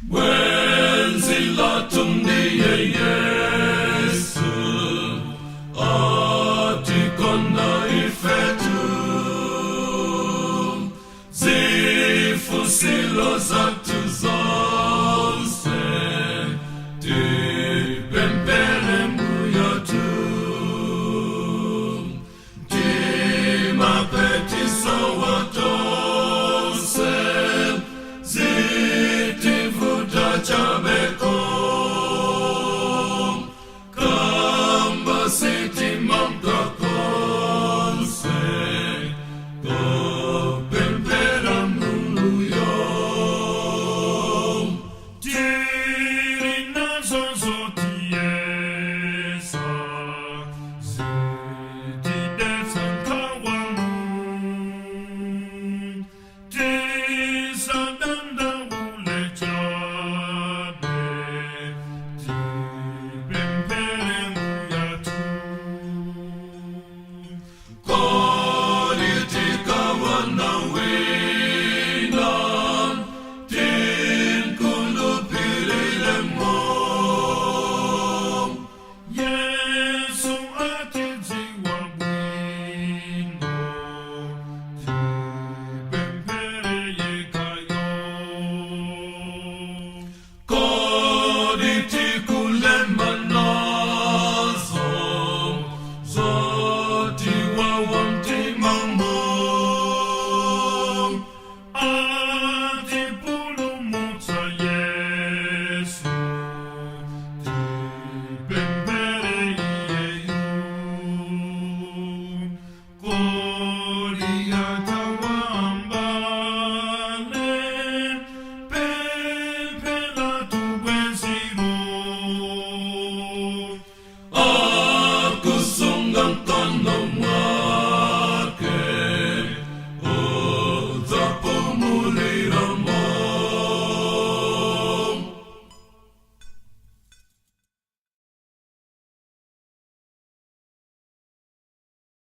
Bwenzi lathu ndiye Yesu, atikonda ifetu. Zifunsilo zathu zonse tipemphere mbuyathu. Timapetiso watonse zitivuta chabeko kamba sitimamka konse kopempera Mulunguyo. Tili nazo zotiyesa, zitidetsa nkhawa.